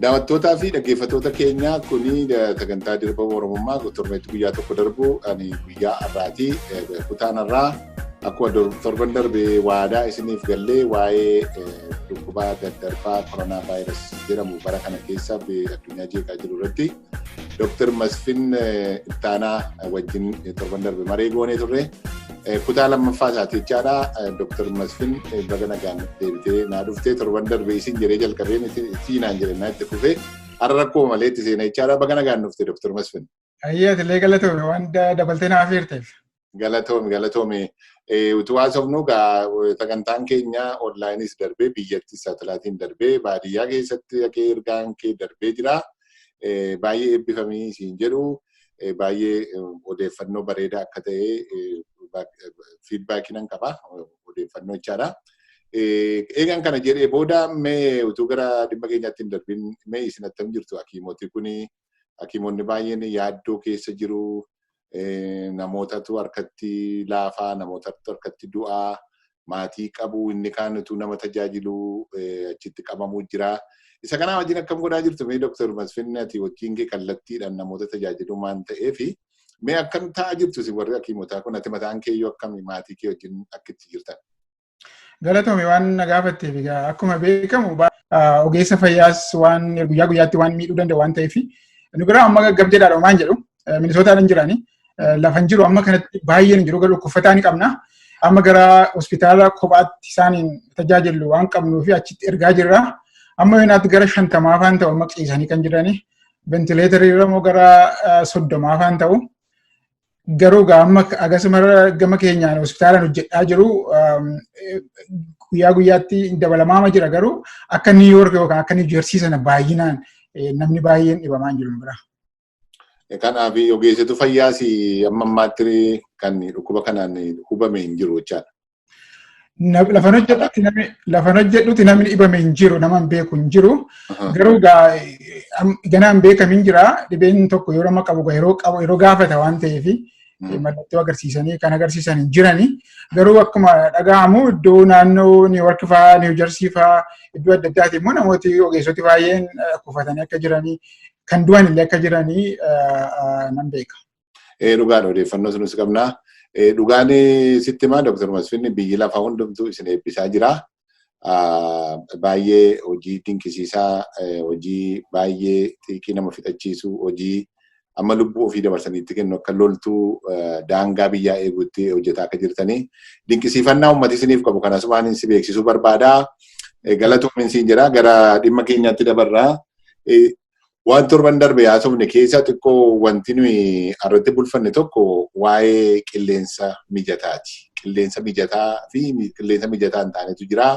Daawwattootaa fi dhaggeeffattoota keenya, kuni sagantaa Dirba Oromummaa torbeetti guyyaa tokko darbu ani guyyaa har'aati. Kutaan har'aa akkuma torban darbe waadaa isiniif gallee waa'ee dhukkuba daddarbaa koronaa vaayirasii jedhamu bara kana keessa addunyaa jeeqaa jiru irratti Dr. Masfin Ittaanaa wajjin torban darbe maree goonee turre. Kutaa lammaffaa isaati jechaadha. Dr. Masfin, baga nagaan deebitee naa dhuftee. Torban darbe isin jedhee jalqabeen siinaan jedhee naa itti fufee har'a rakkoo malee itti seena jechaadha. Baga nagaan dhufte, Dr. Masfin. Ayyee, atiillee galatoomi waan dabaltee naaf hirteef. Galatoomi, galatoomi. Utuu haasofnu sagantaan keenya onlaayinis darbee, biyyattis saatalaayitiin darbee, baadiyyaa keessatti dhaqee ergaan kee darbee jira. Baay'ee eebbifamii siin jedhu, baay'ee odeeffannoo bareedaa akka ta'e feedbackii nan qaba, odeeffannoo jechaadha. Eegan kana jedhee booda, mee utuu gara dhimma keenyaatti hin darbin, mee isin attam jirtu? Hakiimoti kuni, hakiimonni baay'een yaaddoo keessa jiru. Namootatu harkatti laafaa, namootatu harkatti du'aa, maatii qabu, inni kaan utuu nama tajaajilu achitti qabamuu jira. Isa kanaa wajjin akkam godhaa jirtu mee, Dr. Masfin? Ati wajjin kee kallattiidhaan namoota tajaajilu waan ta'eefi, mee akkam ta'aa jirtu isin warri hakiimotaa kun? Ati mataan kee iyyuu akkami, maatii kee wajjin akkitti jirtan? Galatoomi waan na gaafatteef. Egaa akkuma beekamu ogeessa fayyaas waan guyyaa guyyaatti waan miidhuu danda'u waan ta'eef, nu biraa amma gaggab jedhaadha waan jedhu. Minisootaadhaan jirani. Lafan jiru amma kanatti baay'een hin jiru, garuu dhukkubsataa ni qabna. Amma gara hospitaala kophaatti isaaniin tajaajilu waan qabnuu fi achitti ergaa jirra. Amma yoonaatti gara 50 afaan ta'u amma ciisanii kan jirani. Ventileetarii irra immoo gara 30 afaan ta'u. Garuu amma akkasuma gama keenyaan hospitaalaan hojjedhaa jiru guyyaa guyyaatti dabalamaama jira, garuu akka New York yookaan akka New Jersey sana baay'inaan namni baay'een dhibamaa hin jiru bira. Kanaaf ogeessitu fayyaas amma ammaatti kan dhukkuba kanaan hubame hin jiru jechaadha. Lafan hojjedhutti namni dhibame hin jiru, nama hin beeku hin jiru. Garuu ganaa hin beekamin jira. Dhibeen tokko yeroo nama qabu yeroo qabu yeroo gaafata waan ta'eef, mallattoo agarsiisanii kan agarsiisan hin jirani. Garuu akkuma dhaga'amu iddoo naannoo New York fa'aa, New Jersey fa'aa, iddoo adda addaati immoo namooti ogeessoti baay'een kufatanii akka jiranii, kan du'an illee akka jiranii nan beeka. Dhugaadha, odeeffannoo sunis qabna. Dhugaan sitti himaa, Dr. Masfinni, biyyi lafaa hundumtuu isin eebbisaa jira. Baay'ee hojii dinqisiisaa, hojii baay'ee xiiqii nama fixachiisu, hojii amma lubbuu ofii dabarsaniitti kennu, akka loltuu daangaa biyyaa eeguutti hojjetaa akka jirtanii. Dinqisiifannaa uummati isiniif qabu kanas waan si beeksisuu barbaada. Galatoomin siin jedha, gara dhimma keenyaatti dabarraa. Waan torban darbe haasofne keessa xiqqoo wanti nuyi irratti bulfanne tokko waa'ee qilleensa mijataati. Qilleensa mijataa fi qilleensa mijataa hin taanetu jira.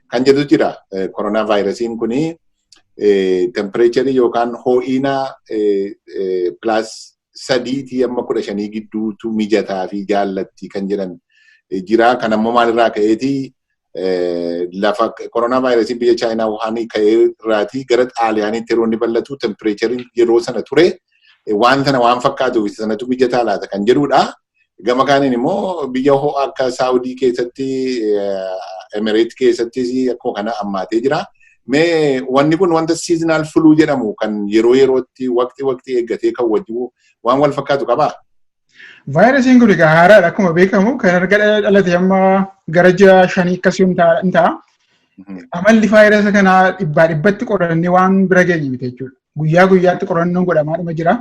Kan jedhu jira. Koronaa vaayirasiin kuni temperaturii yookaan ho'ina +3tii amma 15 gidduutu mijataa fi jaallatti kan jedhan jira. Kan ammoo maalirraa ka'eeti? Lafa koronaa vaayirasiin biyya Chaayinaa Wuhaanii ka'ee irraatii gara Xaaliyaaniitti yeroo inni bal'atu temperaturiin yeroo sana ture waan sana waan fakkaatuuf sanatu mijataa laata kan jedhudha. Gama kaaniin immoo biyya ho'aa akka Saawudii keessatti, Emireet keessattis akkuma kana ammaatee jira. Mee wanni kun wanta seasonal flu jedhamu kan yeroo yerootti, waqtii waqtii eeggatee kan wajjin waan wal fakkaatu qabaa? Vaayirasiin kun egaa haaraadha akkuma beekamu, kan erga dhalate amma gara ji'a 5 akkasii hin ta'a. Amalli vaayirasa kanaa dhibbaa dhibbatti qorannee waan bira geenye miti jechuudha. Guyyaa guyyaatti qorannoon godhamaadhuma jira.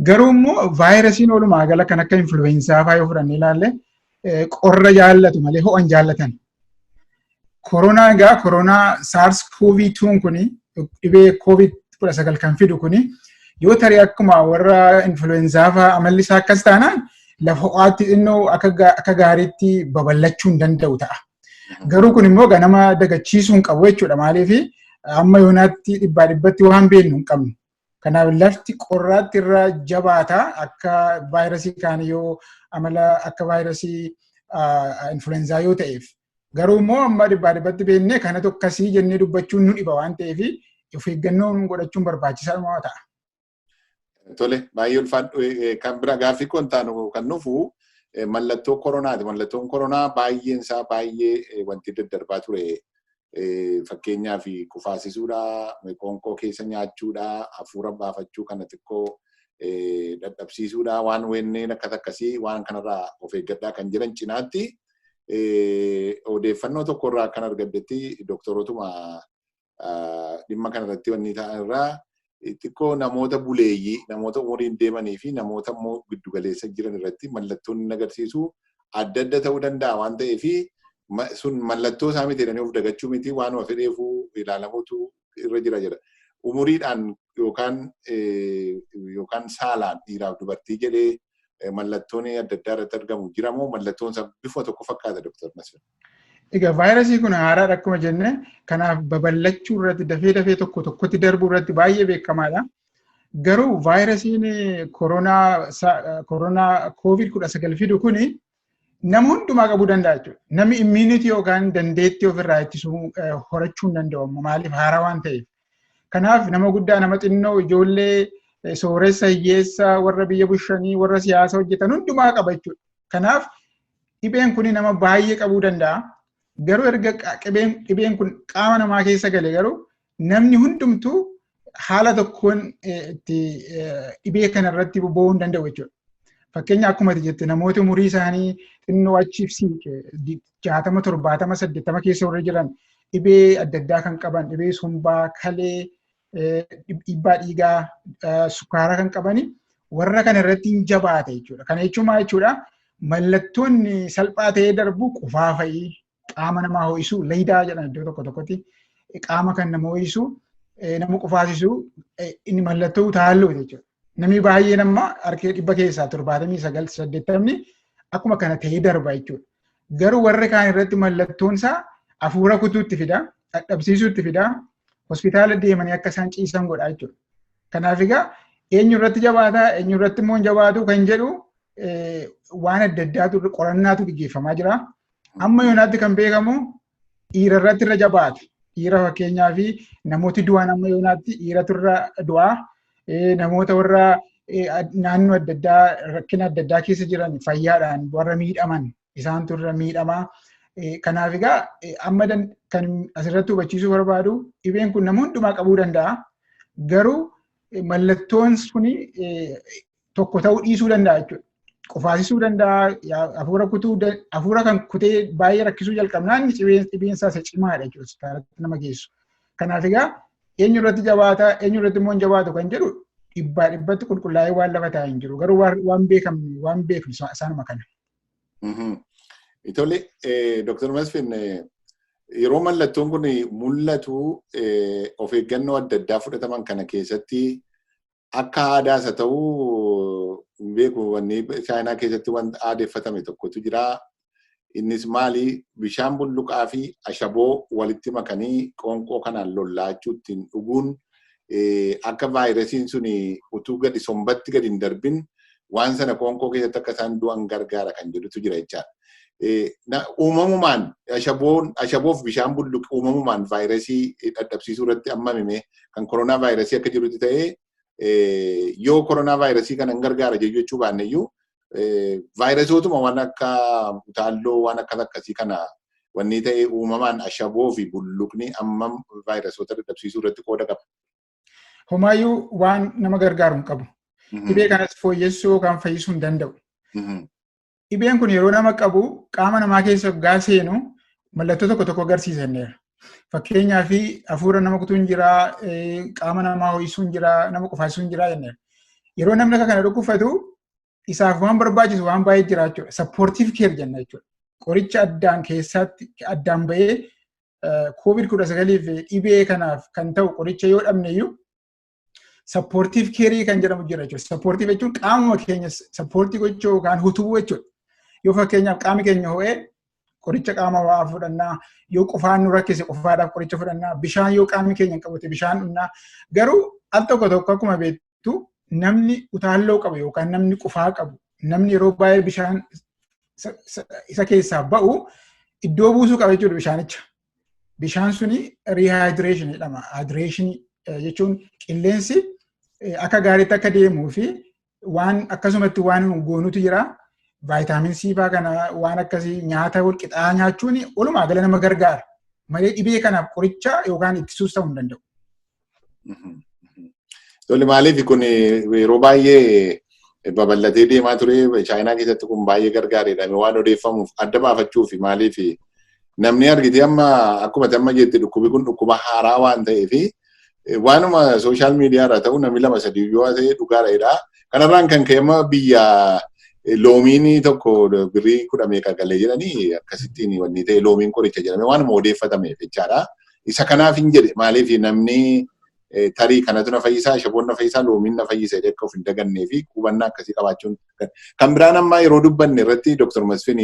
Garuu immoo vaayirasiin walumaa gala kan akka influenza fa'aa yoo fudhannee ilaalle, qorra jaallatu malee ho'an jaallatan. Koronaa egaa koronaa SARS CoV-2 kuni, dhibee COVID 19 kan fidu kuni, yoo tarii akkuma warra influenza fa'aa amalli isaa akkas taanaan, lafa ho'aatti xinnoo akka gaariitti babal'achuu hin danda'u ta'a. Garuu kun immoo ganama dagachiisuu hin qabu jechuudha. Maaliif? Amma yoonaatti dhibbaa dhibbatti waan beeknu hin qabnu. Kanaaf lafti qorraatti irra jabaata akka vaayirasii kaan yoo amala akka vaayirasii influenza yoo ta'eef. Garuu immoo amma dhibbaa dhibbatti beeknee kanatu akkasii jennee dubbachuun nu dhiba waan ta'eef, of eeggannoon godhachuun barbaachisaa ta'a. Tole, baay'ee ulfaadhu. Kan bira gaaffii kun taanu kan dhufu mallattoo koronaati. Mallattoon koronaa baay'een isaa baay'ee wanti daddarbaa ture. Fakkeenyaaf qufaasisuudha, qoonqoo keessa nyaachuudha, hafuura baafachuu kana xiqqoo dadhabsiisuudha, waan wanneen akkas akkasii waan kanarraa of eeggadhaa kan jiran cinaatti odeeffannoo tokkorraa kan argadhetti doktorootuma dhimma kanarratti wanni ta'an irraa xiqqoo namoota buleeyyii, namoota umuriin deemanii fi namoota immoo giddugaleessa jiran irratti mallattoon inni agarsiisu adda adda ta'uu danda'a waan ta'eef sun mallattoo isaa miti jedhanii of dagachuu miti, waanuma fedheefuu ilaalamuutu irra jira jedha. Umuriidhaan yookaan saalaan dhiiraaf dubartii jedhee mallattoon adda addaa irratti argamu jiramoo mallattoon isaa bifa tokko fakkaata, Dr. Masfin? Egaa vaayirasii kun haaraadha akkuma jenne, kanaaf babal'achuu irratti, dafee dafee tokko tokkotti darbuu irratti baay'ee beekamaadha. Garuu vaayirasiin koronaa COVID-19 fidu kuni nama hundumaa qabuu danda'a jechuudha. Namni immunity yookaan dandeettii ofirraa ittisuu horachuu hin danda'u, maaliif? Haaraa waan ta'eef. Kanaaf nama guddaa, nama xinnoo, ijoollee, sooressa, hiyyeessa, warra biyya bushanii, warra siyaasa hojjetan hundumaa qaba jechuudha. Kanaaf dhibeen kun nama baay'ee qabuu danda'a. Garuu erga dhibeen kun qaama namaa keessa gale garuu namni hundumtuu haala tokkoon itti dhibee kanarratti bobba'uu hin danda'u jechuudha. Fakkeenya akkuma ati jette, namoota umurii isaanii xinnoo achiif siiqe, 60, 70, 80 keessa warra jiran, dhibee adda addaa kan qaban, dhibee sombaa, kalee, dhiibbaa dhiigaa, sukkaara kan qabani, warra kana irratti hin jabaate jechuudha. Kana jechuun maal jechuudha? Mallattoon salphaa ta'ee darbu qufaa fa'ii, qaama namaa ho'isu, layidaa jedhan iddoo tokko tokkotti, qaama kan nama ho'isu, nama qufaasisu, inni mallattoo utaallooti jechuudha. Namni baay'een amma harka 100 keessaa 79, 80 akkuma kana ta'ee darba jechuudha. Garuu warri kaan irratti mallattoon isaa hafuura kutuutti fida, dadhabsiisuutti fida, hospitaala deemanii akka isaan ciisan godha jechuudha. Kanaaf egaa eenyu irratti jabaataa, eenyu irratti immoo hin jabaatu kan jedhu waan adda addaatu qorannaatu gaggeeffamaa jira. Amma yoonaatti kan beekamu dhiira irratti irra jabaata. Dhiira fakkeenyaa fi namooti du'an amma yoonaatti dhiiratu irra du'aa. Namoota warra naannoo adda addaa rakkina adda addaa keessa jiran, fayyaadhaan warra miidhaman, isaantu irra miidhamaa. Kanaaf egaa amma kan asirratti hubachiisuu barbaadu, dhibeen kun nama hundumaa qabuu danda'a. Garuu mallattoon suni tokko ta'uu dhiisuu danda'a jechuudha. Qufaasisuu danda'a, hafuura kutuu, hafuura kan kutee baay'ee rakkisuu jalqabnaan dhibeen isaa isa cimaadha jechuudha, hospitaalatti nama geessu. Kanaaf egaa eenyu irratti jabaata, eenyu irratti immoo hin jabaatu kan jedhu dhibbaa dhibbatti qulqullaa'ee waan lafa taa'ee hin jiru. Garuu waan beekamnu, waan beeknu isaanuma kana. Tole, Dr. Masfin, yeroo mallattoon kun mul'atu of eeggannoo adda addaa fudhataman kana keessatti akka aadaas haa ta'u beeku, wanni Chaayinaa keessatti wanta aadeeffatame tokkotu jira. Innis maali? Bishaan bulluqaa fi ashaboo walitti makanii qoonqoo kanaan lollaachuu, ittiin dhuguun akka vaayirasiin sun utuu gadi sombatti gadi hin darbin waan sana qoonqoo keessatti akka isaan du'an gargaara kan jedhutu jira jechaadha. Uumamumaan ashaboof bishaan bulluqi uumamumaan vaayirasii dadhabsiisuu irratti amma hime kan koronaa vaayirasii akka jirutti ta'ee, yoo koronaa vaayirasii kana hin gargaara jechuu baanne iyyuu, vaayirasootuma waan akka utaalloo, waan akkas akkasii kana wanni ta'e, uumamaan ashaboo fi bulluqni ammam vaayirasoota dadhabsiisuu irratti qooda qaba? Homaayyuu waan nama gargaaru hin qabu. Dhibee kanas fooyyessuu yookaan fayyisuu hin danda'u. Dhibeen kun yeroo nama qabu qaama namaa keessa gaafa seenu mallattoo tokko tokko agarsiisanneera. Fakkeenyaaf hafuura nama kutuun jira, qaama namaa ho'isuun jira, nama qufaasisuun jira jenneera. Yeroo namni akka kana dhukkubfatu isaaf waan barbaachisu waan baay'ee jira jechuudha. Supportive care jenna jechuudha. Qoricha addaan keessatti addaan bahee COVID-19f dhibee kanaaf kan ta'u qoricha yoo dhabne iyyuu, supportive care kan jedhamu jira jechuudha. Supportive jechuun qaamuma keenya support gochuu yookaan hutubuu jechuudha. Yoo fakkeenyaaf qaamni keenya ho'ee qoricha qaama ho'aa fudhannaa, yoo qufaan nu rakkise qufaadhaaf qoricha fudhannaa, bishaan yoo qaamni keenya hin qabate bishaan dhugnaa. Garuu al tokko tokko akkuma beektu namni utaalloo qabu yookaan namni qufaa qabu, namni yeroo baay'ee bishaan isa keessaa ba'u iddoo buusuu qaba jechuudha bishaanicha. Bishaan suni rehydration jedhama. Hydration jechuun qilleensi akka gaariitti akka deemuu fi waan akkasumatti waan goonutu jira. Vitamin C fa'aa kana waan akkasii nyaata wal qixaa nyaachuun walumaa gala nama gargaara. Malee dhibee kanaaf qoricha yookaan ittisuus ta'uu hin danda'u. Tole, maaliif kun yeroo baay'ee babal'atee deemaa ture, Chaayinaa keessatti kun baay'ee gargaareedha waan odeeffamuuf adda baafachuuf. Maaliif namni argite amma akkuma amma jette dhukkubi kun dhukkuba haaraa waan ta'eef, waanuma social media irraa ta'u namni lama sadii yoo ta'e dhugaadha. Kanarraan kan ka'e amma biyya loomiin tokko birrii 10 meeqa galee jedhanii akkasittiin wanni ta'e loomiin qoricha jedhame waanuma odeeffatameef jechaadha. Isa kanaaf hin jedhe. Maaliif namni tarii kanatu na fayyisaa, ashaboon na fayyisaa, loomiin na fayyisa jedhee akka of hin dagannee fi hubannaa akkasii qabaachuun. Kan biraan amma yeroo dubbanne irratti, Dr. Masfin,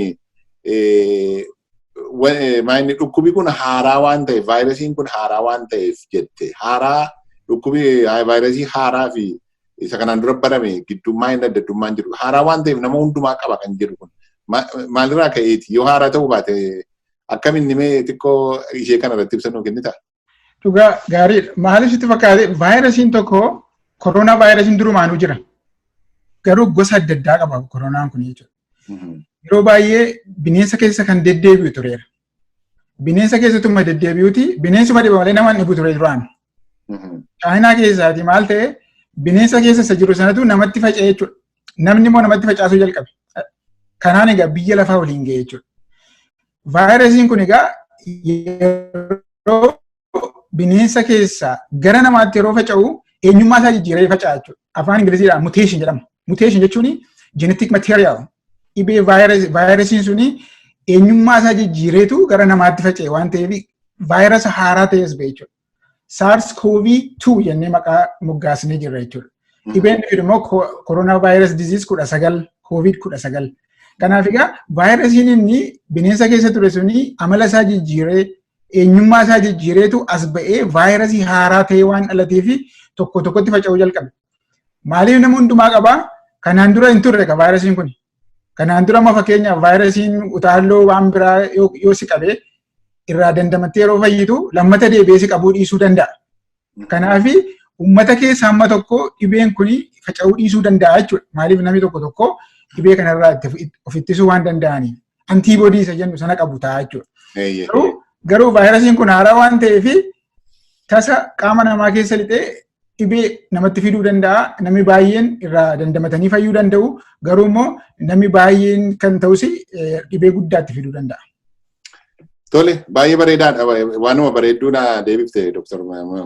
maayini dhukkubi kun haaraa waan ta'eef, vaayirasiin kun haaraa waan ta'eef jette, haaraa dhukkubi vaayirasii haaraa fi isa kanaan dura barame gidduu inni adda addummaan jiru, haaraa waan ta'eef nama hundumaa qaba kan jedhu kun maalirraa ka'eeti? Yoo haaraa ta'uu baate akkamiin mee xiqqoo ishee kana irratti ibsa nuu kennita? Dhugaa gaariidha. Maaliif sitti fakkaate, vaayirasiin tokko koronaa vaayirasiin durumaanuu jira. Garuu gosa adda addaa qaba koronaan kun jechuudha. Yeroo baay'ee bineensa keessa kan deddeebi'u tureera. Bineensa keessattuu deddeebi'uuti bineensuma dhiba malee nama dhibu ture duraan. Chaayinaa keessaati maal ta'e, bineensa keessa isa jiru sanatu namatti faca'e jechuudha. Namni immoo namatti facaasuu jalqabe. Kanaan egaa biyya lafaa waliin ga'e jechuudha. Vaayirasiin kun egaa yeroo bineensa keessaa gara namaatti yeroo faca'u eenyummaa isaa jijjiiree faca'a jechuudha. Afaan Ingiliziidhaan mutation jedhama. Mutation jechuun genetic material dhibee vaayirasiin suni eenyummaa isaa jijjiireetu gara namaatti faca'e waan ta'eef vaayirasa haaraa ta'es ba'e jechuudha. SARS-CoV-2 jennee maqaa moggaasnee jirra jechuudha. Dhibeen fidu immoo koronaa virus disease 19, COVID 19. Kanaaf egaa vaayirasiin inni bineensa keessa ture suni amala isaa jijjiiree, eenyummaa isaa jijjiireetu as ba'ee vaayirasii haaraa ta'ee waan dhalatee fi tokko tokkotti faca'uu jalqabe. Maaliif nama hundumaa qabaa? Kanaan dura hin turre ka vaayirasiin kun. Kanaan dura amma fakkeenyaaf vaayirasiin utaalloo waan biraa yoo si qabee irraa dandamattee yeroo fayyitu lammata deebi'ee si qabuu dhiisuu danda'a. Kanaaf uummata keessa hamma tokko dhibeen kun faca'uu dhiisuu danda'a jechuudha. Maaliif namni tokko tokko dhibee kanarraa of ittisuu waan danda'aniif. Antibody isa jennu sana qabu ta'a jechuudha. Garuu vaayirasiin kun haaraa waan ta'eef tasa qaama namaa keessa lixee dhibee namatti fiduu danda'a. Namni baay'een irraa dandamatanii fayyuu danda'u. Garuu immoo namni baay'een kan ta'us dhibee guddaatti fiduu danda'a. Tole, baay'ee bareedaadha. Waanuma bareedduu na deebifte, Dr.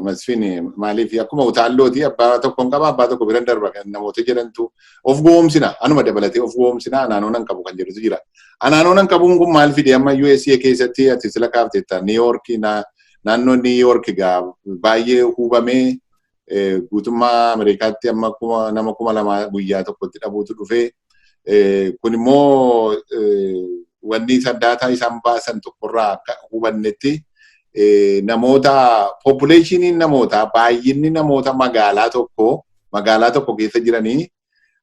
Masfin. Maaliif akkuma utaallooti abbaa tokko hin qaba, abbaa tokko bira darba kan namoota jedhantu of goomsina, anuma dabalatee of goomsina, anaanoo nan qabu kan jedhutu jira. Anaanoo nan qabuun kun maal fide? Amma USA keessatti ati sila kaafteetta, New York, naannoo New York egaa baay'ee hubamee, guutummaa Ameerikaatti amma nama 2000 guyyaa tokkotti dhabuutu dhufee, kun immoo wanni isa data isaan baasan tokkorraa akka hubannetti namoota populationiin namoota baay'inni namoota magaalaa tokko keessa jiranii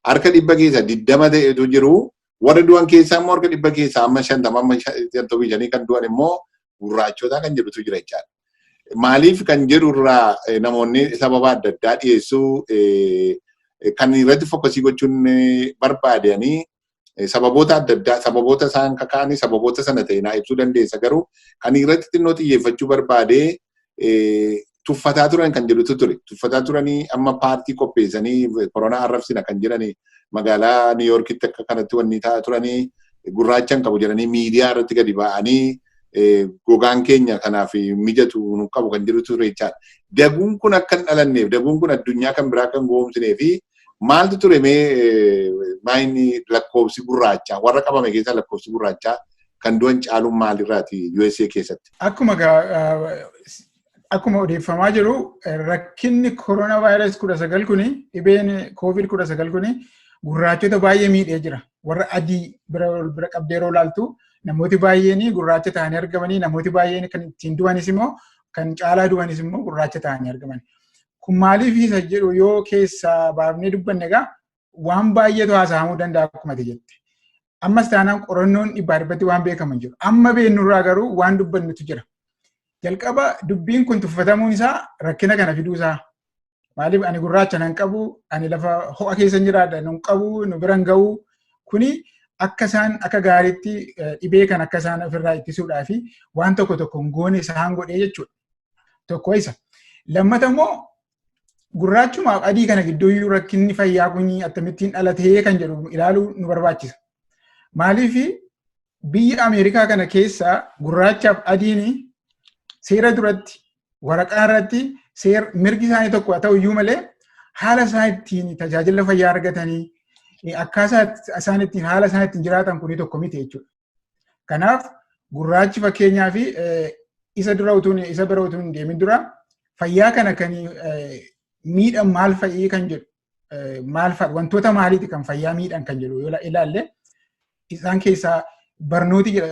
harka 20% ta'etu jiru. Warra du'an keessaa immoo harka 50% amma 55% kan du'an immoo gurraachota kan jedhutu jira jechaadha. Maaliif kan jedhu irraa namoonni sababa adda addaa dhiyeessuu. Kan irratti focus gochuun barbaadanii sababoota adda addaa, sababoota isaan kakaanii, sababoota sana ta'e naa ibsuu dandeessa, garuu kan irratti xinnoo xiyyeeffachuu barbaadee tuffataa turan kan jedhutu ture. Tuffataa turanii amma paartii qopheessanii koronaa arrabsina kan jedhanii magaalaa New Yorkitti akka kanatti wanni ta'aa turanii, gurraacha hin qabu jedhanii miidiyaa irratti gadi ba'anii gogaan keenya kanaaf mijatu nu qabu kan jedhutu ture jechaadha. Daguun kun akka hin dhalanneef, daguun kun addunyaa kan biraa kan goomsinee fi maaltu ture mee? Maayini lakkoofsi gurraachaa warra qabame keessaa lakkoofsi gurraachaa kan du'an caaluun maalirraati USA keessatti? Akkuma odeeffamaa jiru, rakkinni koronaa vaayirasii 19 kuni, dhibeen COVID 19 kuni gurraachota baay'ee miidhee jira. Warra adii bira qabdee yeroo ilaaltu namooti baay'een gurraacha ta'anii argamanii, namooti baay'een kan ittiin du'anis immoo, kan caalaa du'anis immoo gurraacha ta'anii argaman. Kun maaliif isa jedhu yoo keessaa baafnee dubbanne egaa waan baay'eetu haasa'amuu danda'a akkuma ati jette. Ammas taanaan qorannoon dhibbaa dhibbatti waan beekamu hin jiru. Amma beennurraa garuu waan dubbannutu jira. Jalqaba dubbiin kun tuffatamuun isaa rakkina kana fiduu isaa. Maaliif ani gurraacha nan qabu, ani lafa ho'a keessa jiraadha nan qabu, nu bira hin ga'u. Kuni Akka isaan akka gaariitti dhibee kan akka isaan ofirraa ittisuudhaa fi waan tokko tokko hin goone isaan godhee jechuudha. Tokko isa. Lammata immoo, gurraachumaaf adii kana gidduu rakkinni fayyaa kun akkamittiin dhalatee kan jedhu ilaaluu nu barbaachisa. Maaliif, biyya Ameerikaa kana keessa gurraachaaf adiin seera duratti, waraqaa irratti mirgi isaanii tokko haa ta'u iyyuu malee, haala isaan ittiin tajaajila fayyaa argatanii, akkaataa isaan ittiin haala isaan ittiin jiraatan kuni tokko miti jechuudha. Kanaaf gurraachi fakkeenyaa fi isa dura utuun isa bira utuun hin deemin dura, fayyaa kana kan miidhan maal fa'ii kan jedhu, maal fa'a, wantoota maaliiti kan fayyaa miidhan kan jedhu yoo ilaalle, isaan keessaa barnooti jira.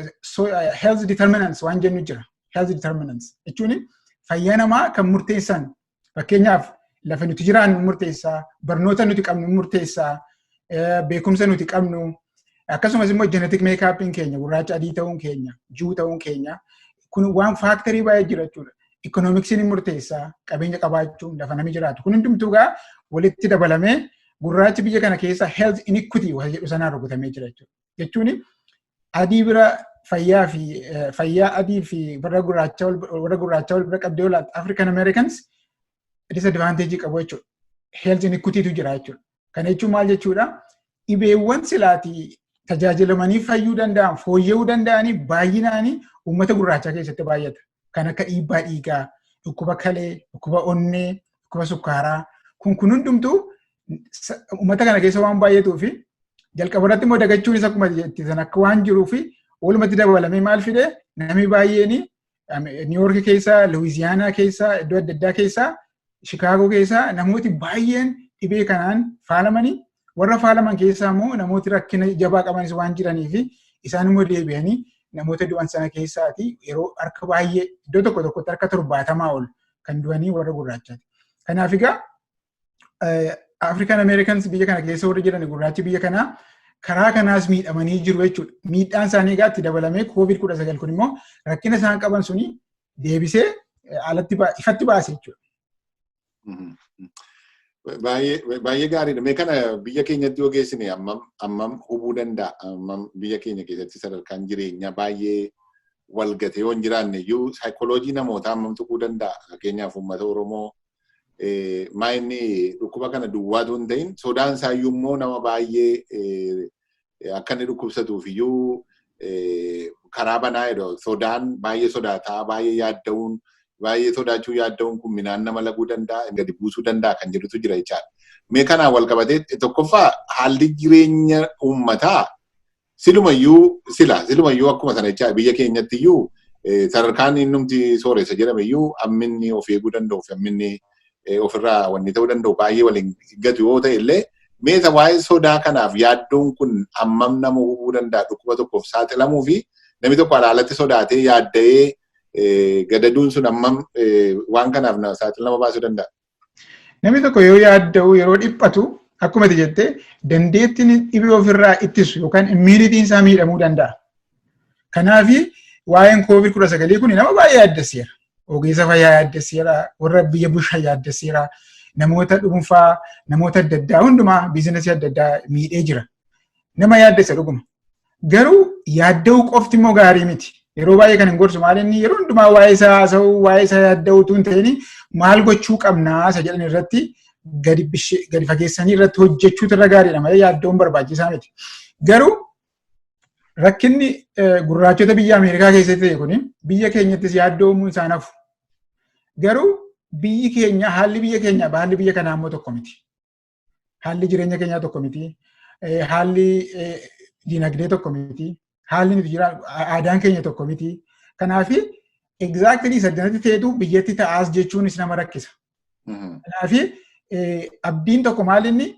Health determinants waan jennu jira. Health determinants jechuun fayyaa namaa kan murteessan, fakkeenyaaf lafa nuti jiraannu murteessaa, barnoota nuti qabnu murteessaa, beekumsa nuti qabnu, akkasumas immoo genetic makeupiin keenya, gurraacha adii ta'uun keenya, Jew ta'uun keenya kun waan factorii baay'ee jira jechuudha. Economicsiin ni murteessaa, qabeenya qabaachuun, lafa namni jiraatu. Kun hundumtuu gaa walitti dabalamee gurraachi biyya kana keessa health inequity waan jedhu sanaan rukutamee jira jechuudha. Jechuun adii bira fayyaa fi fayyaa adii fi warra gurraachaa wal bira qabdee olaatu, African Americans disadvantage qabu jechuudha. Health inequitytu jira jechuudha. Kana jechuun maal jechuudha? Dhibeewwan silaatii tajaajilamanii fayyuu danda'an, fooyya'uu danda'anii baay'inaanii uummata gurraachaa keessatti baay'ata. Kan akka dhiibbaa dhiigaa, dhukkuba kalee, dhukkuba onnee, dhukkuba sukkaaraa. Kun hundumtuu uummata kana keessa waan baay'atuu fi jalqaba irratti immoo dagachuunis akkuma jettisan akka waan jiruu fi walumatti dabalamee maal fide, namni baay'een New York keessa, Louisiana keessa, iddoo adda addaa keessa, Chicago keessa namooti baay'een dhibee kanaan faalamanii, warra faalaman keessaa immoo namooti rakkina jabaa qabanis waan jiranii fi isaan immoo deebi'anii namoota du'an sana keessaati yeroo harka baay'ee, iddoo tokko tokkotti harka 70 ol kan du'anii warra gurraachaati. Kanaaf egaa African Americans biyya kana keessa warri jiran, gurraachi biyya kanaa karaa kanaas miidhamanii jiru jechuudha. Miidhaan isaanii egaa itti dabalamee COVID-19 kun immoo rakkina isaan qaban suni deebisee alatti ifatti baase jechuudha. Baay'ee gaariidha. Mee kana biyya keenyatti yoo geessine hammam hammam hubuu danda'a? Hammam biyya keenya keessatti sadarkaan jireenyaa baay'ee walgatee yoo hin jiraanne iyyuu saayikooloojii namootaa hammam tuquu danda'a? Fakkeenyaaf uummata Oromoo maa inni dhukkuba kana duwwaatu hin ta'in, sodaan isaayyuu immoo nama baay'ee akka inni dhukkubsatuuf iyyuu karaa banaa jedhu. Sodaan baay'ee sodaataa, baay'ee yaadda'uun, baay'ee sodaachuu, yaadda'uun kun minaan nama laguu danda'a, gadi buusuu danda'a kan jedhutu jira jechaadha. Mee kanaan wal qabatee, tokkoffaa haalli jireenya uummataa silumayyuu sila silumayyuu akkuma sana jechaadha, biyya keenyatti iyyuu sadarkaan innumti sooressa jedhame iyyuu hamminni of eeguu danda'u fi hamminni ofirraa wanni ta'uu danda'u baay'ee waliin gatu yoo ta'e illee, meesa waa'ee sodaa kanaaf yaaddoon kun hammam nama hubuu danda'a, dhukkuba tokkoof saaxilamuu fi namni tokko alaalatti sodaatee yaadda'ee gadaduun sun hammam waan kanaaf saaxil nama baasuu danda'a? Namni tokko yoo yaadda'u, yeroo dhiphatu, akkuma ati jettee, dandeettiin dhibee ofirraa ittisu yookaan immunityn isaa miidhamuu danda'a. Kanaafi waa'een COVID-19 kun nama baay'ee yaaddesseera. Ogeessa fayyaa yaaddesseera, warra biyya bushaa yaaddesseera, namoota dhuunfaa, namoota adda addaa hundumaa, businessii adda addaa miidhee jira. Nama yaaddessa dhuguma. Garuu yaadda'uu qofti immoo gaarii miti. Yeroo baay'ee kan hin gorsu maal inni, yeroo hundumaa waa'ee isaa haasa'uu, waa'ee isaa yaadda'uu utuu hin ta'in, maal gochuu qabnaa isa jedhan irratti gadi fageessanii irratti hojjechuutu irra gaariidha malee yaadda'uun barbaachisaa miti. Garuu rakkinni gurraachota biyya Ameerikaa keessatti ta'e kuni biyya keenyattis yaaddoo uumuun isaan hafu. Garuu biyyi keenya, haalli biyya keenya, haalli biyya kanaa immoo tokko miti. Haalli jireenya keenyaa tokko miti. Haalli dinagdee tokko miti. Haalli nuti jiraannu, aadaan keenya tokko miti. Kanaafi exactly saddanatti ta'etu biyyatti ta'aas jechuunis nama rakkisa. Kanaafi abdiin tokko maal inni,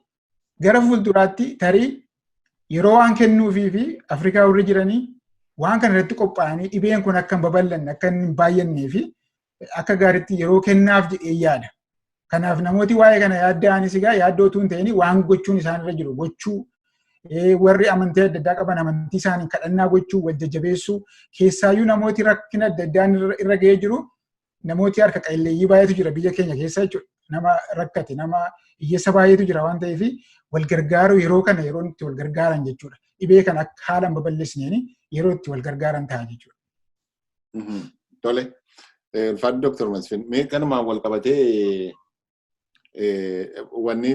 gara fuulduraatti tarii yeroo waan kennuufii fi Afrikaa warri jiranii waan kana irratti qophaa'anii dhibeen kun akka hin babal'anne, akka hin baay'annee fi akka gaariitti yeroo kennaaf jedhee yaada. Kanaaf namooti waa'ee kana yaadda'anis egaa yaaddoo utuu hin ta'in waan gochuun isaan irra jiru gochuu, warri amantii adda addaa qaban amantii isaanii kadhannaa gochuu, wal jajjabeessuu, keessaayyuu namooti rakkina adda addaan irra ga'ee jiru, namooti harka qalleeyyii baay'eetu jira biyya keenya keessa jechuudha. Nama rakkate, nama hiyyeessa baay'eetu jira waan ta'eef, wal gargaaruu yeroo kana yeroo itti wal gargaaran jechuudha. dhibee kana akka haalaan babal'isneen yeroo itti wal gargaaran ta'a jechuudha. Tole. Ulfaadhu, Dooktar Masfin. Mee kanumaan wal qabatee, wanni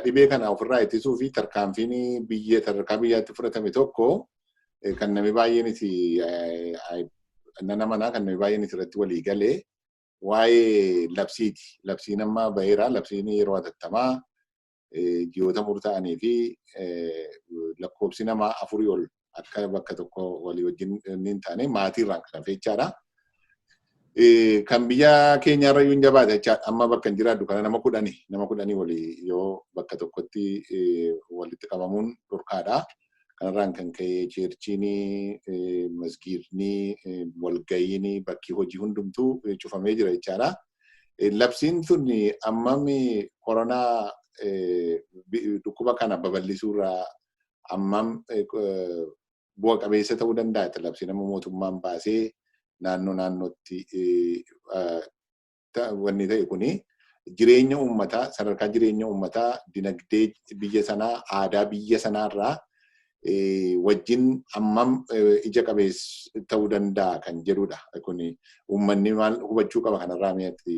dhibee kana ofirraa ittisuu fi tarkaanfiin biyya sadarkaa biyyaatti fudhatame tokko kan namni baay'een itti nana manaa kan namni baay'een irratti walii galee waa'ee labsiiti. Labsiin amma baheera. Labsiin yeroo hatattamaa ji'oota murtaa'anii fi lakkoofsi namaa 4 ol akka bakka tokko walii wajjin hin taane maatiirraan kan hafe jechaadha. Kan biyya keenyaarra iyyuu hin jabaate jechaadha. Amma bakka hin jiraadhu kana nama 10 walii yoo bakka tokkotti walitti qabamuun dhorkaadha. Kanarraan kan ka'e churchiin, masgiidni, walga'iin, bakki hojii hundumtuu cufamee jira jechaadha. Labsiin sun ammam koronaa dhukkuba kana babal'isuurraa ammam bu'a qabeessa ta'uu danda'a? Labsiin amma mootummaan baasee naannoo naannootti wanni ta'e kuni jireenya uummataa, sadarkaa jireenya uummataa, dinagdee biyya sanaa, aadaa biyya sanaarraa wajjin ammam ija qabeessa ta'uu danda'a kan jedhudha. Kuni uummanni maal hubachuu qaba kanarraa mi'atti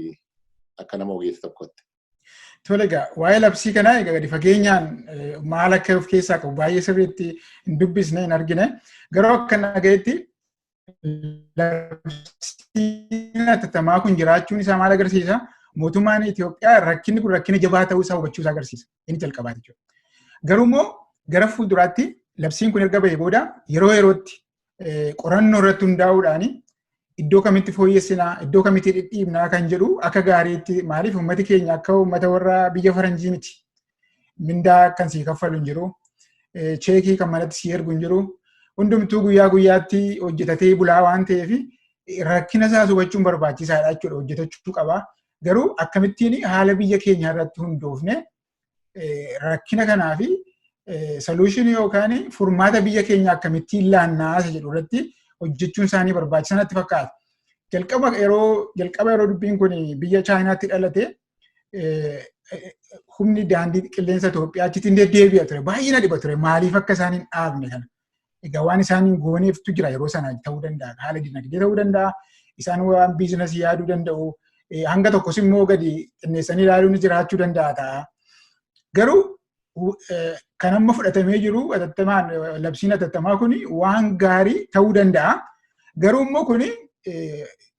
akka nama ogeessa tokkotti? Tole egaa, waa'ee labsii kanaa egaa gadi fageenyaan maal akka of keessaa qabu baay'ee sirriitti hin dubbisne, hin argine. Garuu akka nagayetti labsiin hatattamaa kun jiraachuun isaa maal agarsiisa? Mootummaan Itoophiyaa rakkinni kun rakkina jabaa ta'uu isaa hubachuu isaa agarsiisa. Inni jalqabaa jechuudha. Garuu immoo gara fuulduraatti labsiin kun erga bahee booda yeroo yerootti qorannoo irratti hundaa'uudhaan iddoo kamitti fooyyessinaa, iddoo kamitti dhidhiibnaa kan jedhu akka gaariitti. Maaliif, uummati keenya akka uummata warra biyya faranjii miti. Mindaa kan sii kaffalu hin jiru. Cheekii kan manatti sii ergu hin jiru. Hundumtuu guyyaa guyyaatti hojjetatee bulaa waan ta'eef rakkina isaas hubachuun barbaachisaadha jechuudha. Hojjetachuu qaba. Garuu akkamittiin haala biyya keenyaa irratti hundoofne rakkina kanaa fi solutionii yookaan furmaata biyya keenya akkamittiin laannaa isa jedhu irratti hojjechuun isaanii barbaachisaa natti fakkaata. Jalqaba yeroo dubbiin kun biyya Chaayinaatti dhalate humni daandii qilleensa Itoophiyaa achitti hin deddeebi'a ture. Baay'ee na dhiba ture. Maaliif akka isaan hin dhaabne kana? Egaa waan isaan hin gooneeftu jira yeroo sana ta'uu danda'a. Haala dinagdee ta'uu danda'a. Isaan waan businessii yaaduu danda'u. Hanga tokkos immoo gadi xinneessanii ilaaluun jiraachuu danda'a ta'a. Garuu kan amma fudhatamee jiru atattamaan, labsiin atattamaa kun waan gaarii ta'uu danda'a. Garuu immoo kun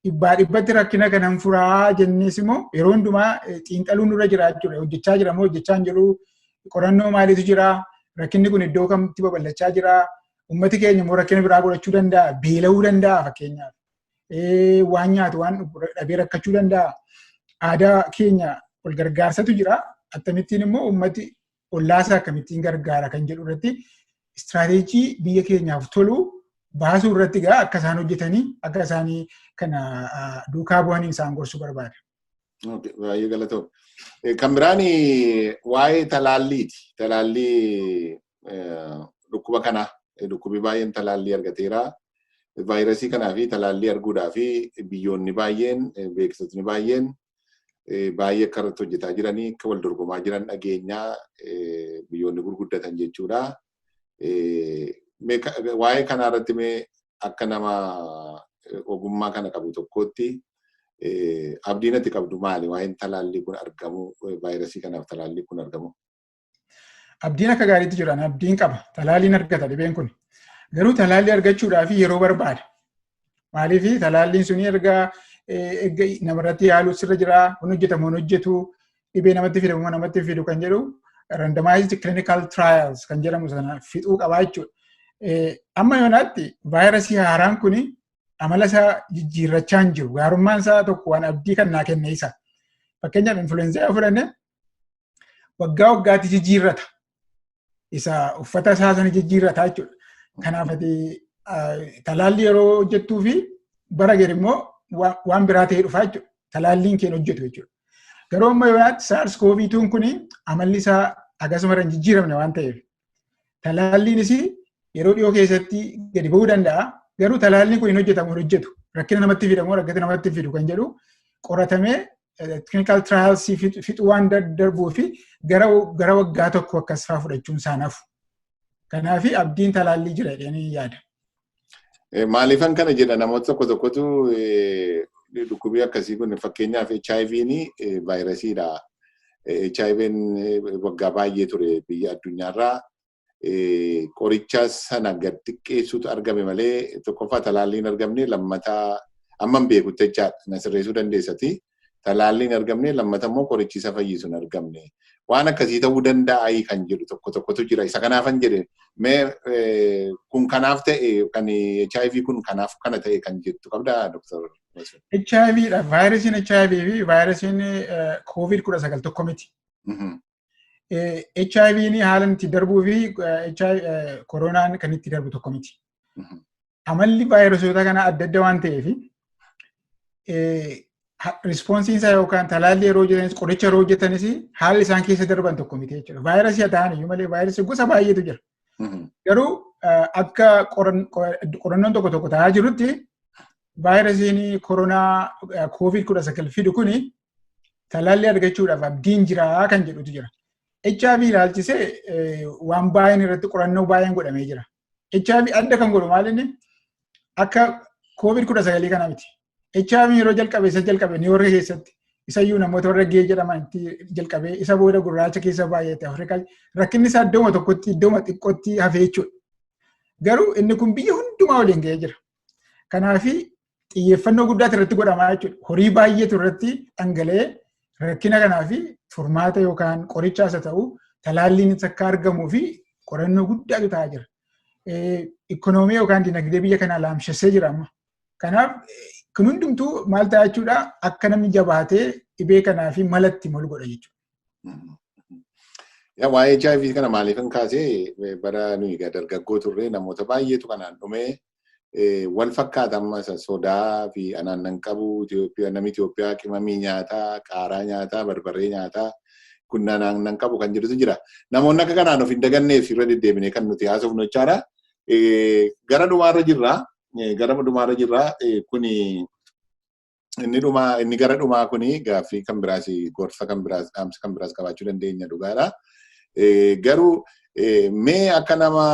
dhibbaa dhibbatti rakkina kanan furaa jennees immoo yeroo hundumaa xiinxaluun nurra jira jechuudha. Hojjechaa jira moo hojjechaa hin jiru? Qorannoo maaliitu jira? Rakkinni kun iddoo kamitti babal'achaa jira? Uummati keenya immoo rakkina biraa godhachuu danda'a. Beela'uu danda'a fakkeenyaaf. Waan nyaatu waan dhabee rakkachuu danda'a. Aadaa keenya wal gargaarsatu jira. Akkamittiin immoo uummati ollaasaa akkamittiin gargaara kan jedhu irratti istiraateejii biyya keenyaaf tolu baasuu irratti egaa akka isaan hojjetanii, akka isaanii kana duukaa bu'anii isaan gorsuu barbaada. Baay'ee galatoom. Kan biraan waa'ee talaalliiti. Talaallii dhukkuba kanaa. Dhukkubi baay'een talaallii argateera. Vaayirasii kanaa fi talaallii arguudhaa fi biyyoonni baay'een, beeksisni baay'een baay'ee akka irratti hojjetaa jiranii, akka wal dorgomaa jiran dhageenyaa, biyyoonni gurguddatan jechuudha. Waa'ee kanaa irratti mee akka nama ogummaa kana qabu tokkootti abdiin ati qabdu maali? Waa'een talaallii kun argamu, vaayirasii kanaaf talaallii kun argamu. Abdiin akka gaariitti jira. Abdiin qaba. Talaalliin argata dhibeen kun. Garuu talaallii argachuudhaaf yeroo barbaada. Maaliif, talaalliin suni erga namarratti yaaluu sirra jira, kun hojjetamu hin hojjetu, dhibee namatti fidamu namatti fidu kan jedhu randomized clinical trials kan jedhamu sana fixuu qabaa jechuudha. Amma yoonaatti vaayirasii haaraan kuni amala isaa jijjiirrachaa hin jiru. Gaarummaan isaa tokko waan abdii kan naa kenne isa. Fakkeenyaaf, influenza yoo fudhanne waggaa waggaatti jijjiirrata. Isa uffata isaa sana jijjiirrata jechuudha. Kanaaf ati talaallii yeroo hojjettuu fi bara gadi immoo waan biraa ta'ee dhufa jechuudha. Talaalliin kee hojjetu jechuudha. Garuu amma yoonaatti SARS CoV-2 kun amalli isaa akkasuma hin jijjiiramne waan ta'eef talaalliinis yeroo dhiyoo keessatti gadi ba'uu danda'a. Garuu talaalliin kun hin hojjetamu hin hojjetu. Rakkina namatti fidamu rakkina namatti fidu kan jedhu qoratamee clinical trials fixuu waan darbuu fi gara waggaa tokko akkas fa'aa fudhachuun isaa nafu. Kanaaf abdiin talaallii jira jedhanii yaada. Maaliifan kana jedha, namoota tokko tokkotu dhukkubii akkasii kun, fakkeenyaaf HIV'n vaayirasiidha. HIV'n waggaa baay'ee ture biyya addunyaarraa, qoricha sana gad xiqqeessuutu argame malee tokkoffaa talaalliin argamne, lammataa amman beekutti jechaadha, na sirreessuu dandeessati. Talaalliin argamne, lammata immoo qorichi isa fayyisu hin argamne. Waan akkasii ta'uu danda'a kan jedhu tokko tokkotu jira. Isa kanaafan jedhe, mee kun kanaaf ta'e, kan HIV kun kanaaf kana ta'e kan jettu qabdaa, Dr. HIV dha. Vaayirasiin HIV fi vaayirasiin COVID 19 tokko miti. HIV'n haala itti darbuu fi koronaan kan itti darbu tokko miti. Amalli vaayirasoota kana adda adda waan ta'eef, responsiin isaa yookaan talaallii yeroo hojjetanis, qoricha yeroo hojjetanis, haalli isaan keessa darban tokko miti jechuudha. Vaayirasii haa ta'an iyyuu malee vaayirasii gosa baay'eetu jira. Garuu akka qorannoon tokko tokko ta'aa jirutti, vaayirasiin koronaa COVID 19 fidu kuni talaallii argachuudhaaf abdiin jira kan jedhutu jira. HIV ilaalchisee waan baay'een irratti qorannoo baay'een godhamee jira. HIV adda kan godhu maal inni, akka COVID 19 kana miti. HIV yeroo jalqabe, isa jalqabe Niiwoork keessatti, isayyuu namoota warra gay jedhaman itti jalqabee, isa booda gurraacha keessa baay'ate, Afrikaa rakkinni isaa iddooma tokkotti, iddooma xiqqootti hafee jechuudha. Garuu inni kun biyya hundumaa waliin ga'ee jira. Kanaafi xiyyeeffannoo guddaatu irratti godhamaa jechuudha. Horii baay'eetu irratti dhangala'ee rakkina kanaafi furmaata yookaan qorichaas haa ta'u talaalliin akka argamuu fi qorannoo guddaatu ta'aa jira. Ikoonoomii yookaan dinagdee biyya kanaa laamshessee jira amma. Kanaaf kun hundumtuu maal ta'a jechuudha, akka namni jabaatee dhibee kanaa fi malatti malu godha jechuudha. Waa'ee HIV kana maaliifan kaasee, bara nuyi dargaggoo turre namoota baay'eetu kanaan dhumee, wal fakkaata. Amma sodaa fi anaan nan qabu, namni Itoophiyaa qimamii nyaataa, qaaraa nyaataa, barbarree nyaataa, kun anaan nan qabu kan jedhutu jira. Namoonni akka kanaan of hin daganneef irra deddeebinee kan nuti haasofnu jechaadha. Gara dhumaarra jirra. Gara dhumaarra jirra. Kuni inni dhumaa, inni gara dhumaa kuni gaaffii kan biraas, gorsa kan biraas, dhaamsa kan biraas qabaachuu dandeenya, dhugaadha. Garuu mee akka nama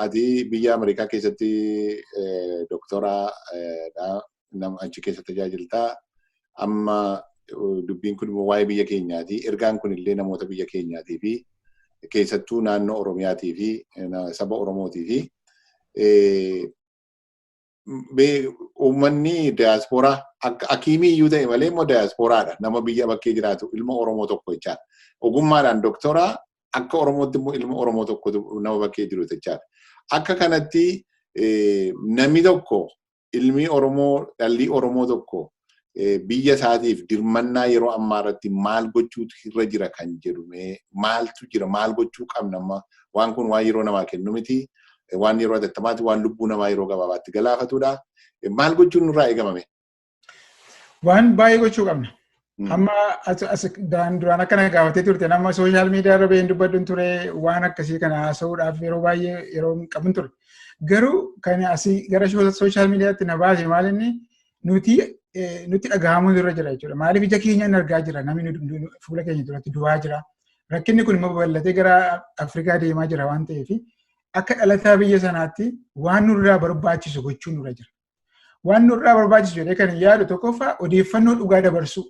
ati biyya Ameerikaa keessatti doktora nama achi keessa tajaajiltaa, amma dubbiin kun immoo waa'ee biyya keenyaati. Ergaan kun illee namoota biyya keenyaatii fi keessattuu naannoo Oromiyaatii fi saba Oromootii fi uummanni diyaaspooraa akka hakiimii iyyuu ta'e malee immoo diyaaspooraadha. Nama biyya bakkee jiraatu, ilma Oromoo tokko jechaadha. Ogummaadhaan doktoraa, akka Oromootti immoo ilma Oromoo tokko nama bakkee jiru jechaadha. Akka kanatti namni tokko, ilmi Oromoo, dhalli Oromoo tokko biyya isaatiif dirmannaa yeroo ammaa irratti maal gochuutu irra jira kan jedhu, maaltu jira, maal gochuu qabna amma? Waan kun waan yeroo namaa kennu miti. Waan yeroo hatattamaati, waan lubbuu namaa yeroo gabaabaatti galaafatudha. Maal gochuun nurraa eegamame? Waan baay'ee gochuu qabna. Amma as duraan akkana gaafatee turte, nama social media irra baheen dubbadhu ture, waan akkasii kana haasa'uudhaaf yeroo baay'ee yeroo qabun ture. Garuu kan asii gara social mediatti na baase maal inni, nuti nutti dhagahamuun irra jira jechuudha. Maaliif, ija keenyaan argaa jira, namni fuula keenya duratti du'aa jira. Rakkinni kun immoo babal'atee gara Afrikaa deemaa jira waan ta'eef, akka dhalataa biyya sanaatti waan nurraa barbaachisu gochuun nurra jira. Waan nurraa barbaachisu jedhee kan yaadu, tokkoffaa odeeffannoo dhugaa dabarsuu.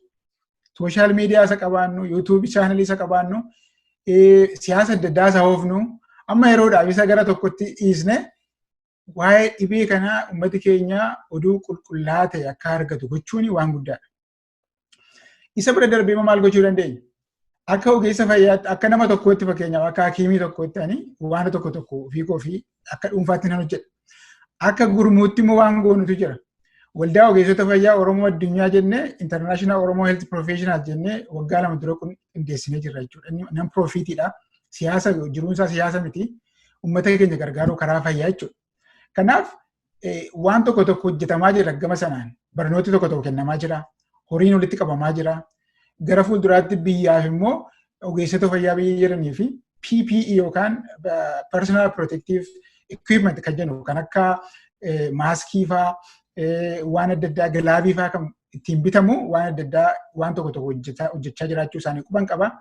Social media isa qabaannu, YouTube channelii isa qabaannu, siyaasa adda addaa isa oofnu, amma yeroodhaaf isa gara tokkotti dhiisne, waa'ee dhibee kanaa uummati keenya oduu qulqullaa ta'e akka argatu gochuun waan guddaadha. Isa bira darbee maal gochuu dandeenya? Akka ogeessa fayyaatti, akka nama tokkootti, fakkeenyaaf akka hakiimii tokkootti, ani waan tokko tokko ofii koo fi akka dhuunfaatti nan hojjedha. Akka gurmuutti immoo waan goonutu jira. Waldaa Ogeessota Fayyaa Oromoo Addunyaa jennee, International Oromo Health Professional jennee waggaa 2 dura qindeessinee jirra jechuudha. Inni non profitiidha. Siyaasa jiruunsaa siyaasa miti. Uummata keenya gargaaruu karaa fayyaa jechuudha. Kanaaf waan tokko tokko hojjetamaa jira gama sanaan. Barnooti tokko tokko kennamaa jira. Horiin walitti qabamaa jira. Gara fuulduraatti biyyaaf immoo ogeessota fayyaa biyya jiranii fi PPE yookaan Personal Protective Equipment kan jennu, kan akka maaskii faa, waan adda addaa, glovii faa kan ittiin bitamu, waan adda addaa waan tokko tokko hojjechaa jiraachuu isaanii quban qaba.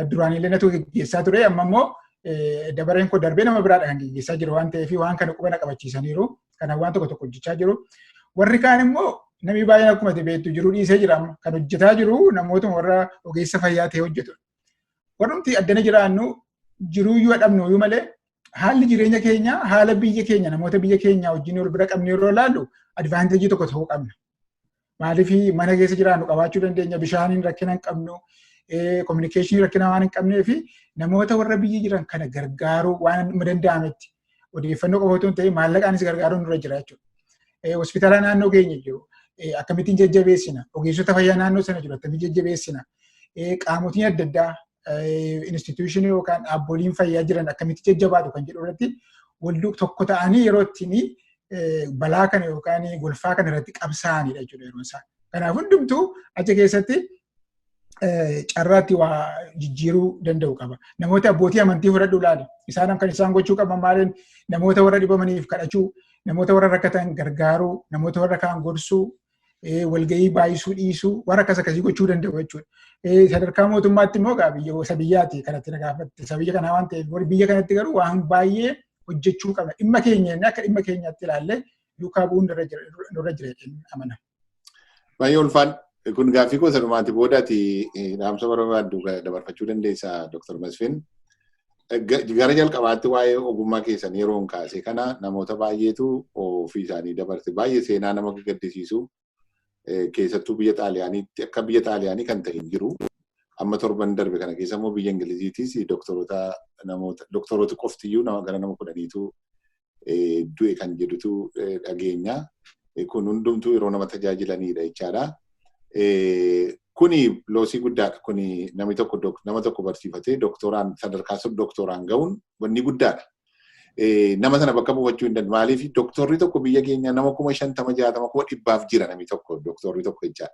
Duraan illee natu gaggeessaa ture, amma immoo Dabareen koo darbee nama biraadha kan geggeessaa jiru waan ta'eef, waan kana quba na qabachiisaniiru. Kanaaf waan tokko tokko hojjechaa jiru. Warri kaan immoo namni baay'een akkuma ati beektu jiru dhiisee jira amma. Kan hojjetaa jiru namootuma warra ogeessa fayyaa ta'e hojjetu. Warrumti addana jiraannu jiruuyyuu dhabnu iyyuu malee, haalli jireenya keenya haala biyya keenya, namoota biyya keenya wajjin wal bira qabne yeroo ilaallu, advantage tokko ta'uu qabna. Maaliif, mana keessa jiraannu qabaachuu dandeenya, bishaaniin rakkina hin qabnu, communication rakkina waan hin qabnee fi namoota warra biyya jiran kana gargaaruu waan danda'ametti odeeffannoo qofa otoo hin ta'in maallaqaanis gargaaruun nurra jira jechuudha. Hospitaala naannoo keenya jiru akkamittiin jajjabeessina? Ogeessota fayyaa naannoo sana jiru akkamittiin jajjabeessina? Qaamotiin adda addaa, institution yookaan dhaabboliin fayyaa jiran akkamitti jajjabaatu kan jedhu irratti walduu tokko ta'anii yeroo ittiin balaa kana yookaan golfaa kana irratti qabsaa'anidha jechuudha yeroon isaa. Kanaaf hundumtuu achi keessatti carraatti waa jijjiiruu danda'u qaba. Namoota abbootii amantii fudhadhu ilaali. Isaan kan isaan gochuu qaban maaliin? Namoota warra dhibamaniif kadhachuu, namoota warra rakkatan gargaaruu, namoota warra kaan gorsuu, walgahii baay'isuu dhiisuu, warra akkas akkasii gochuu danda'u jechuudha. Sadarkaa mootummaatti immoo egaa biyya isa biyyaati kanatti na gaafatte. Isa biyya kanaa waan ta'eef, biyya kanatti garuu waan baay'ee hojjechuu qabna. Dhimma keenya inni akka dhimma keenyaatti ilaallee duukaa bu'uun nurra jira jedheen amana. Baay'ee ulfaan kun gaaffii gosa dhumaati boodaati, dhaamsa barbaaddu dabarfachuu dandeessa, Dr. Masfin. Gara jalqabaatti waa'ee ogummaa keessan yeroo kaase kana namoota baay'eetu ofii isaanii dabarte, baay'ee seenaa nama gaddisiisu, keessattuu biyya Xaaliyaaniitti akka biyya Xaaliyaanii kan ta'e hin jiru. Amma torban darbe kana keessa immoo biyya Ingiliziitis doktoroota, namoota doktoroota qoftiyyuu nama gara nama 10tu du'e kan jedhutu dhageenya. Kun hundumtuu yeroo nama tajaajilanidha jechaadha. Kuni loss guddaadha. Kuni namni tokko nama tokko barsiifatee doktoraan sadarkaa sun doktoraan ga'uun wanni guddaadha. Nama sana bakka buufachuu hin danda'u. Maaliif, doktorri tokko biyya keenya nama 50,000, 60,000, 100,000f jira namni tokko, doktorri tokko jechaadha.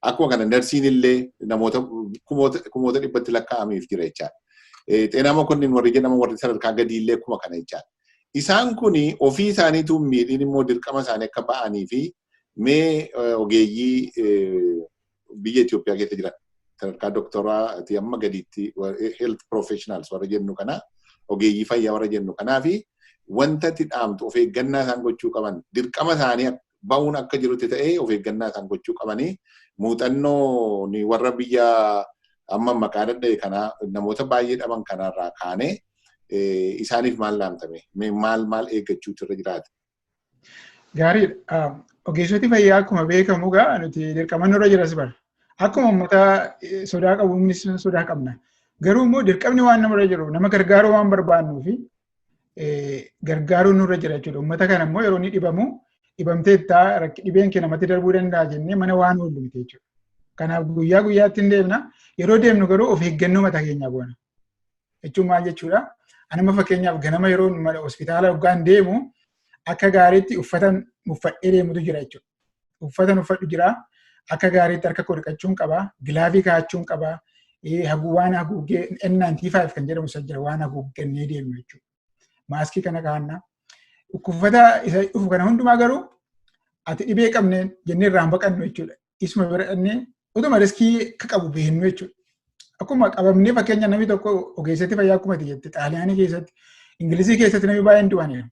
Akkuma kana narsiin illee namoota kumoota dhibbatti lakkaa'ameef jira jechaadha. Xeenaa mokonnin warri jedhaman, warri sadarkaa gadii illee akkuma kana jechaadha. Isaan kuni ofii isaaniitu miidhiin immoo dirqama isaanii akka ba'anii fi mee ogeeyyii biyya Itoophiyaa keessa jiran sadarkaa doktoraa amma gadiitti, health professionals warra jennu kana, ogeeyyii fayyaa warra jennu kanaa fi wanta itti dhaamtu, of eeggannaa isaan gochuu qaban, dirqama isaanii ba'uun akka jirutti ta'ee of eeggannaa isaan gochuu qabanii, muuxannoo warra biyya amma maqaa dadha'e kanaa namoota baay'ee dhaban kanarraa kaanee isaaniif maal dhaamtame? Maal maal eeggachuutu irra jiraata? Gaariidha. Ogeessoti fayyaa akkuma beekamu gaa nuti dirqama nurra jiras bara. Akkuma uummata sodaa qabu humnis sodaa qabna. Garuu immoo dirqamni waan namarra jiru, nama gargaaruu waan barbaannuu fi gargaaruu nurra jira jechuudha. Uummata kana immoo yeroo inni dhibamu, dhibamteettaa, dhibeen kee namatti darbuu danda'a jennee mana waan oollu miti jechuudha. Kanaaf guyyaa guyyaatti hin deemna. Yeroo deemnu garuu of eeggannoo mataa keenyaa goona. Jechuun maal jechuudha? Anuma fakkeenyaaf ganama yeroo mana hospitaala hoggaan deemu akka gaariitti uffata uffadhee deemutu jira jechuudha. Uffata uffadhu jira. Akka gaariitti harka koo dhiqachuun qaba. Glove kaa'achuun qaba. Waan haguuggee N95 kan jedhamu isa jira, waan haguuggannee deemnu jechuudha. Mask kana kaa'anna. Uffata isa dhufu kana hundumaa garuu ati dhibee qabne jennee irraa hin baqannu jechuudha. Isuma bira dhannee utuma risk akka qabu beennu jechuudha. Akkuma qabamnee, fakkeenya namni tokko ogeessatti fayyaa akkuma ati jette Xaaliyaanii keessatti, Ingilizii keessatti namni baay'een du'aniiru.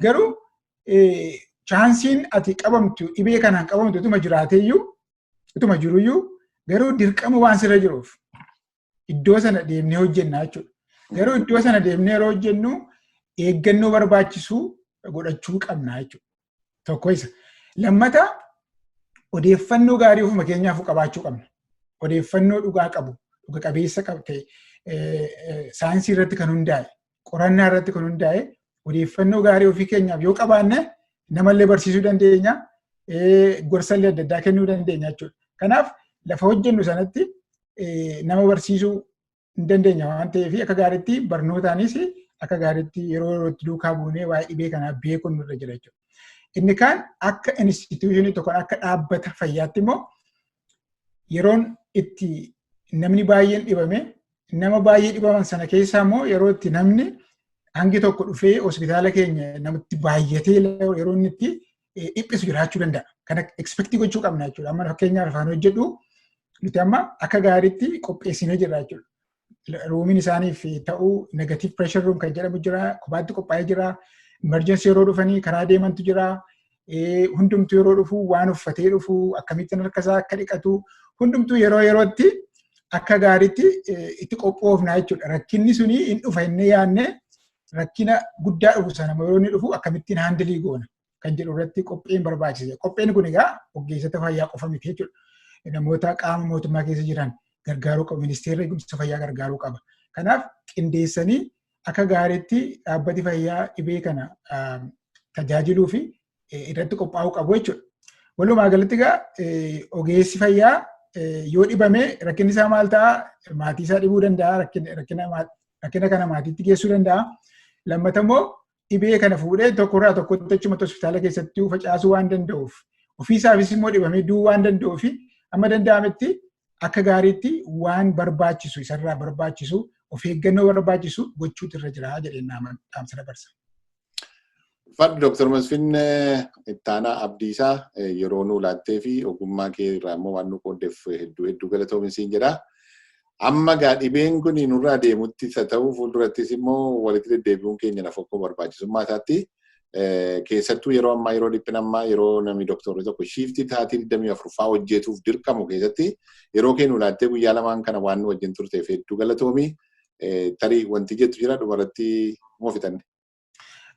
Garuu chanceiin ati qabamtu, dhibee kanaan qabamtu utuma jiraateeyyuu, utuma jiruyyuu, garuu dirqama waan sirra jiruuf iddoo sana deemnee hojjenna jechuudha. Garuu iddoo sana deemnee yeroo hojjennu eeggannoo barbaachisuu godhachuu qabna jechuudha. Tokko isa. Lammata, odeeffannoo gaarii ofuma keenyaaf qabaachuu qabna. Odeeffannoo dhugaa qabu, dhuga qabeessa qabu ta'e, saayinsii irratti kan hundaa'e, qorannaa irratti kan hundaa'e, odeeffannoo gaarii ofii keenyaaf yoo qabaanne namallee barsiisuu dandeenya, gorsallee adda addaa kennuu dandeenya jechuudha. Kanaaf lafa hojjennu sanatti nama barsiisuu hin dandeenya waan ta'eef, akka gaariitti barnootaanis akka gaariitti yeroo yerootti duukaa buunee waa'ee dhibee kanaa beekuun nurra jira jechuudha. Inni kaan akka institution tokko, akka dhaabbata fayyaatti immoo yeroon itti namni baay'een dhibame, nama baay'ee dhibaman sana keessaa immoo yeroo itti namni hangi tokko dhufee hospitaala keenya namatti baay'atee yeroo inni itti dhiphisu jiraachuu danda'a. Kana expect gochuu qabna jechuudha. Amma fakkeenyaaf afaan hojjedhu nuti amma akka gaariitti qopheessinee jirra jechuudha. Roomiin isaaniif ta'uu negative pressure room kan jedhamu jira, kophaatti qophaa'ee jira. Emergency yeroo dhufanii karaa deemantu jira. Hundumtuu yeroo dhufu waan uffatee dhufu, akkamittiin harka isaa akka dhiqatu, hundumtuu yeroo yerootti akka gaariitti itti qophoofna jechuudha. Rakkinni suni hin dhufa inni yaadne, rakkina guddaa dhufu sana yeroo inni dhufu akkamittiin handle goona kan jedhu irratti qopheen barbaachisa. Qopheen kun egaa ogeessota fayyaa qofa miti jechuudha. Namoota qaama mootummaa keessa jiran gargaaruu qabu. Ministeerri eegumsa fayyaa gargaaruu qaba. Kanaaf qindeessanii akka gaariitti dhaabbati fayyaa dhibee kana tajaajiluu fi irratti qophaa'uu qabu jechuudha. Walumaa galatti egaa ogeessi fayyaa yoo dhibame rakkinni isaa maal ta'a? Maatii isaa dhibuu danda'a. Rakkina kana maatiitti geessuu danda'a. Lammata immoo dhibee kana fuudhee tokkorraa tokkotti achumatti hospitaala keessatti facaasuu waan danda'uuf, ofiisaafis immoo dhibamee du'uu waan danda'uuf, amma danda'ametti akka gaariitti waan barbaachisu, isarraa barbaachisu, of eeggannoo barbaachisu gochuutu irra jira jedheen dhaamsa dabarsa. Ulfaadhu, Dooktar Masfin Ittaanaa Abdiisaa, yeroo nuu laattee fi ogummaa kee irraa immoo waan nu qooddeef hedduu hedduu galatoomi siin jedha. Amma gaa dhibeen kun nurraa deemutti isa ta'u, fuuldurattis immoo walitti deddeebi'uun keenya lafa akkuma barbaachisummaa isaatti, keessattuu yeroo ammaa, yeroo dhiphina ammaa, yeroo namni dooktorri tokko shift sa'aatii 24 hojjetuuf dirqamu keessatti yeroo kee nuu laattee guyyaa lamaan kana waan nu wajjin turteef hedduu galatoomi. Tarii wanti jettu jira dhumarratti moo fixanne?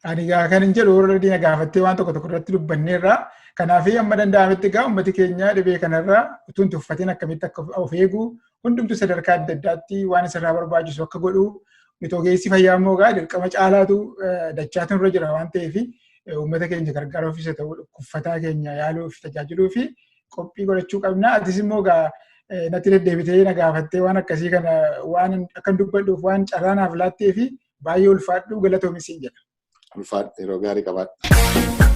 Ani gaa kan hin jedhu warra diina gaafattee waan tokko tokko irratti dubbanneerra. Kanaaf amma danda'ametti egaa uummati keenya dhibee kanarraa utuu hin tuffatin akkamitti akka of eegu, hundumtu sadarkaa adda addaatti waan isarraa barbaachisu akka godhu, nuti ogeessi fayyaa immoo egaa dirqama caalaatu dachaatu irra jira waan ta'eef, uummata keenya gargaaruuf isa ta'u, dhukkubsataa keenya yaaluuf, tajaajiluu fi qophii godhachuu qabna. Atis immoo egaa natti deddeebitee na gaafattee waan akkasii kana waan akkan dubbadhuuf waan carraa naaf laattee fi baay'ee ulfaadhu, galatoomi siin jedha. Ulfaadhu, yeroo gaarii qabaadhu.